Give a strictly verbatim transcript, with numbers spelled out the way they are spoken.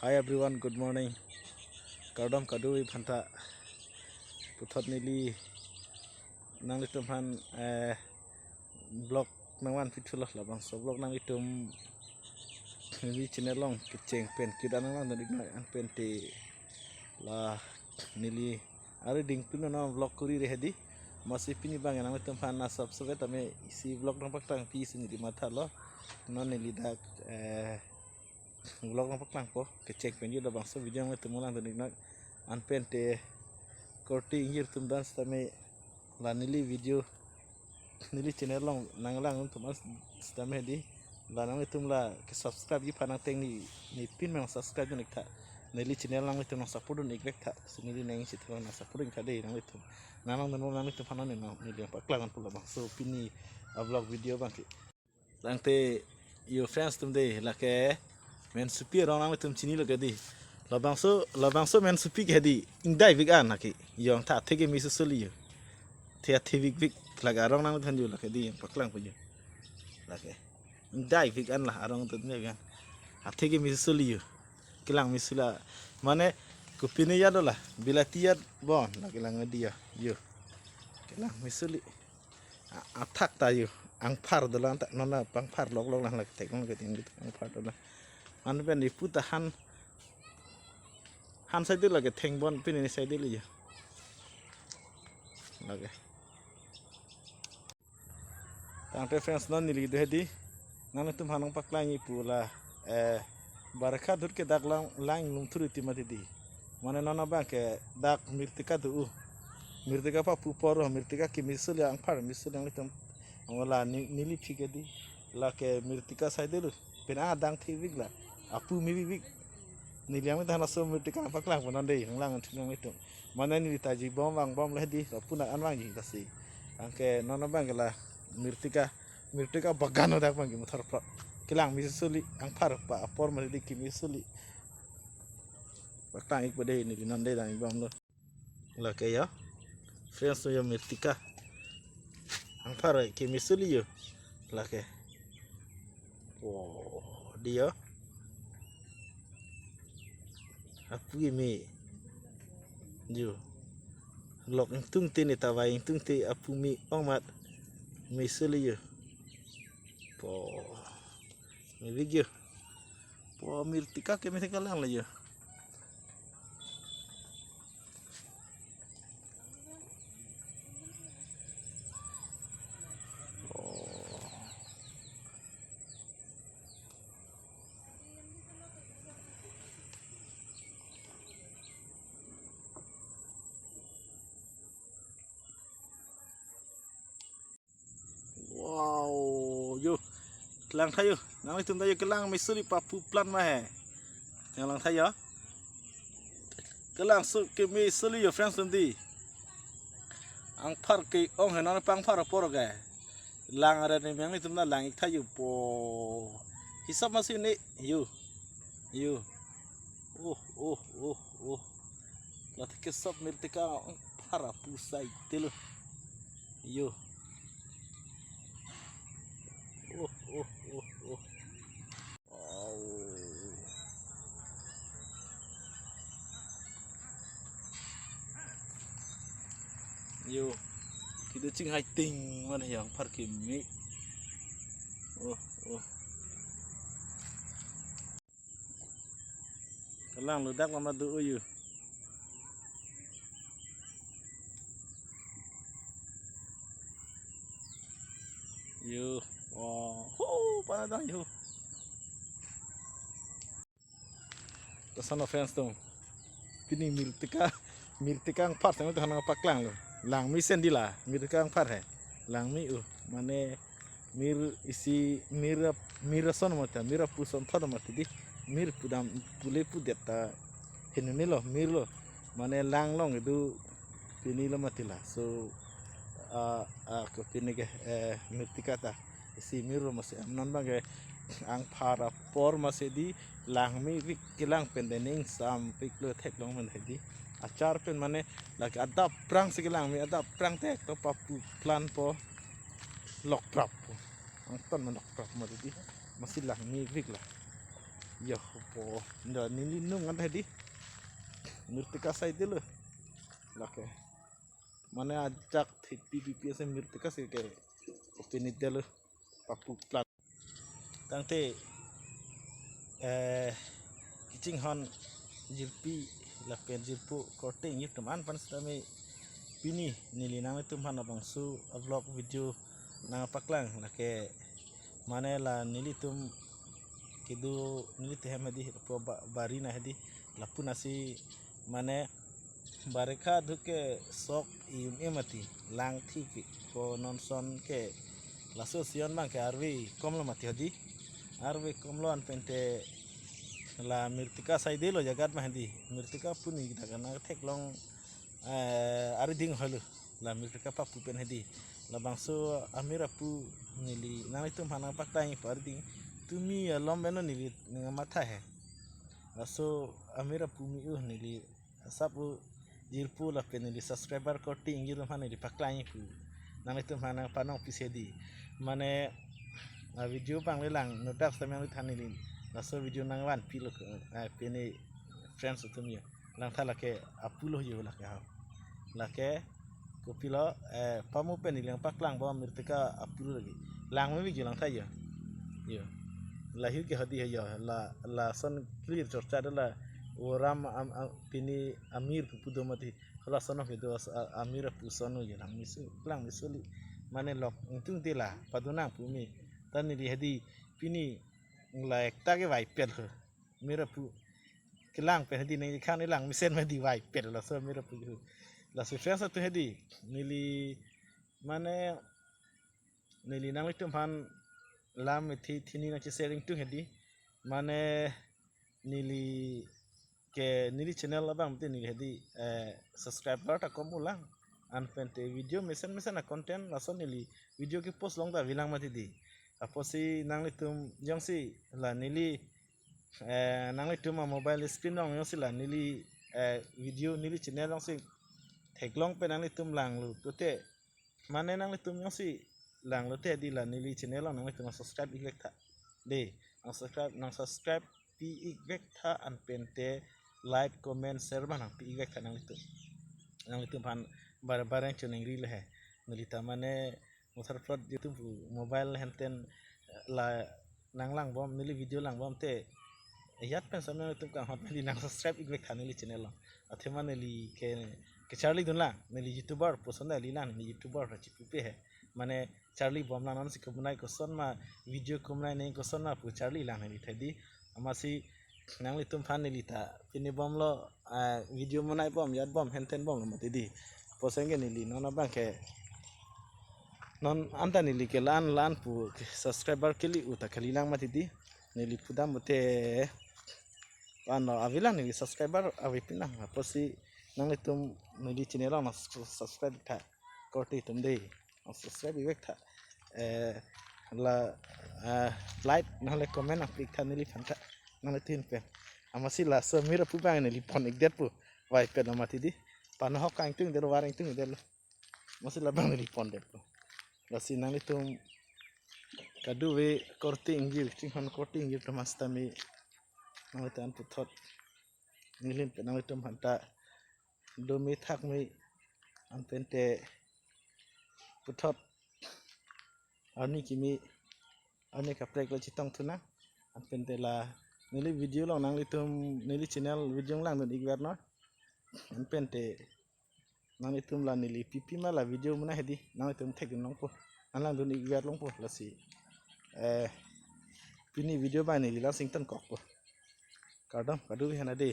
Hi everyone, good morning. Kardom kadokave aphanta. Puthot neli nanglitum aphan, eh, vlog nangvanpi thulo, labangso vlog nanglitum neli channel along kecheng pen kedo nanglangdun iknoi, anpente la neli ari ding pinu non vlog kuri re hedi. Masi pini abang nanglitum aphan na subscribe tame isi vlog nangpaklangpi pusi neli mathalo. Non neli dak, eh, vlog nangpaklangpo, kecheng pen kedo, labangso video nanglitum langdun iknoi. Anpente korte ingjir atum dan sitame la neli video, neli channel along nanglangduntum an sitame hedi, la nanglitum la kesubscribe ji aphan nangteng ni, ne pin mang subscribe dun iktha. Neli channel nanglitum nang support dun ik iktha. Si neli nangchethan nang support dun iktha dei nanglitum. Nanglangdun nanglitum aphan nang neli nangpaklangdun pu labangso pini a vlog video abangke. Tangte yo friends atum dei, lake Mensupi arong nanglitum chinilo ke dei. Labangso, labangso Mensupi ke dei, ingdaivik an lake. Yo angthe athe keme soli yo. Athe, athe vikvik, lake arong nangthan yo lake dei, paklangpo yo. Lake ingdaivik an la arong atum ne kan. Athe keme soli yo. Kelang me soli la. Mane kopine ya do la, bilati ya bon, lake lang dei yo. Yo. Kelang me soli. A-, athak ta yo, angphar dolang ta, non la pangphar loklok lang lake, theklong lake, tinggi angphar dolang. Anpen ipu ta han, han side lake, thengbon pini side le yo. Lake. Tangte friends, non neli do hedi, nanglitum aphan nangpaklangji pu la, eh, barakha ahut ke dak lang, lang lungthur iti mati dei. Mane non abangke dak mirtika do u. Mirtika papu apor, mirtika keme soli, angphar me soli nanglitum. Ang la ni-, neli phike dei. Lake mirtika side lo. Pen adang thevik la. Apu me vivik. Neli ang than laso mirtika nangpaklangpo non dei, nanglang thunong itum. Mane neli ta jibom vangbom le dei, lapu na an vangji lasi. Anke non abangke la mirtika, mirtika bagan dak abangke muthar pra. Kelang me soli, angphar pa apor mati dei, keme soli. Paklang ikpo dei, neli non dei dang ibomlo. Lake yo. Friends yo mirtika. Angphar keme soli yo. Lake. Oh, dei yo. Apu me. Yo. Lok ingtungte ne ta vai ingtungte apu me ong mat. Me soli yo. Po. Mevik yo. Po mirtika keme thek lang le yo. Oh. Wow, yo. Kelang tha yo. Nanglitum ta yo kelang me soli papu plan ma he. Kelang tha yo. Kelang so keme soli yo friends atum dei. Angphar ke ong he non pangphar apor ke. Lang are ne nanglitum na lang iktha yo po. Hisap masi ne yo. Yo. Oh, oh, oh, oh. Latheke sop mirtika angphar apu side lo. Yo. Oh, oh, oh, oh. Wow. Yo. Kedo chinghai ting mane angphar keme. Oh, oh. Kelang lo dak mama do yo. Yo, oh, ho, panadang yo. Lason friends atum. Pini mirtika, mirtika angphar seng tu hanang paklang lo. Lang me sendila, mirtika angphar he. Lang me u, mane mir isi mir ap-, mir ason mati, mir apu ason thot mati dei. Mir pudam pule pudet ta henu ne lo, mir lo. Mane lang along kedo pini lo mati la. So, ah, ah, kopine ke, eh, mirtika ta. Isi mir lo masi am non abangke angphar apor masi dei lang mevik kelang pen dei ning sampik lo theklong pen dei. Achar pen mane lake adap prang si kelang me adap prang thek to papu plan po lokprap po. Angton man lokprap mati dei. Masi lang mevik la. Yo, po, nda neli nung an hedi. Mirtika side lo. Lake. Mane ajak thepi pipi ase mirtika si ke. Opinit delo. Papu plan. Tangte, eh, kachinghon jirpi lapen jirpo korte ingjir atum an aphan sitame pini neli nanglitum aphan labangso a-vlog video nangpaklang lake mane la nelitum kedo neli tehem hedi po ba-, bari na hedi lapu nasi mane barikha aduk ke sok i-un-e mati lang thik ko non son ke laso ason abang ke arve komlo mati hedi arve komlo an pente la mirtika side lo jagat ma hedi mirtika puni kita kana theklong eh, ariding holo la mirtika papu pen hedi labangso amir apu neli nanglitum aphan nangpaklang po ariding tumi alom beno neli nangmatha he laso amir apu mi u neli asap u jirpo lapen neli subscriber korte ingjir atum aphan neli paklang pu nanglitum aphan nangpanong pisi hedi mane a video abang le lang nodak samyang than neli laso video nangvanpi lo eh, pini friends atum yo langtha lake apu lo yo lake ha lake kopilo eh, pamu pen neli nangpaklang bom mirtika apu lo lagi lang me video langtha yo yo lahir ke hedi yo la lason clear chorcha do la oram am, am, pini amir pu do mati lason ke do as- a- amir apu son yo lang misu lang misuli mane lok ingtung de la padunang pu mi ta neli hedi pini la ekta ke vaipel ho amir apu kelang pen hedi neng khan lang mesen ma hedi vaipel laso amir apu ho laso friends atum hedi neli mane neli nanglitum aphan lam mithi thini nangchesharing tung hedi mane neli ke neli channel abang te neli hedi eh, subscriber ta kom ulang an pente video mesen mesen a content laso neli video ke post long ta vilang mati hedi apotsi nanglitum jongsi la neli eh, nanglitum a mobile screen long jongsi la neli eh, video neli channel jongsi theklong pen nanglitum langlo tote mane nanglitum jongsi langlo te hedi la neli channel long nanglitum subscribe ik vek tha de nang subscribe nang subscribe pi ik vek tha an pente like comment share abang nangpi ik vek tha nanglitum nanglitum aphan bar bar yang choningri le he neli ta mane motor plot YouTube mobile henten la nanglang bom neli video lang bom te yat pen samyang nanglitum kanghon hedi nang subscribe ik vek tha neli channel long athema neli ke kecharli dun lang neli YouTuber puson da neli lang neli YouTuber ha chipupe he mane charli bom lang non si kemunai koson ma video kemunai neng koson ma pu charli lang neli hedi amatsi nanglitum aphan neli ta pini bomlo ah, video munai bom yat bom henten bomlo mati hedi apotsi ke neli non abang ke non anta neli ke lan lan pu subscriber keli u ta kali lang mati hedi neli pudam bote ano avi lang neli subscriber avi pinang apotsi nanglitum neli channel long nang subscribe tha korte atum de nang subscribe ik vek tha eh, la eh, like nahole comment nangpi ik tha neli aphan tha nanglitum pen amatsi laso amir apu abang neli pon ik det pu vaipel lo mati hedi panohok kangtung det lo varing tung det lo amatsi labang neli pon det pu lasi nanglitum kadokave korte ingjir chinghon korte ingjir atum an sitame nanglitum an puthot neli pen nanglitum aphan ta do me thak me an pente puthot arni kimi arni kaprek lo chetong thu nang an pente la neli video long nanglitum neli channel video lang dun ik ver non an pente nanglitum la neli pipi ma la video munai hedi nanglitum thek dun longpo an lang dun ik ver longpo lasi eh pini video abang neli lang sington kokpo kardom kadokave hena de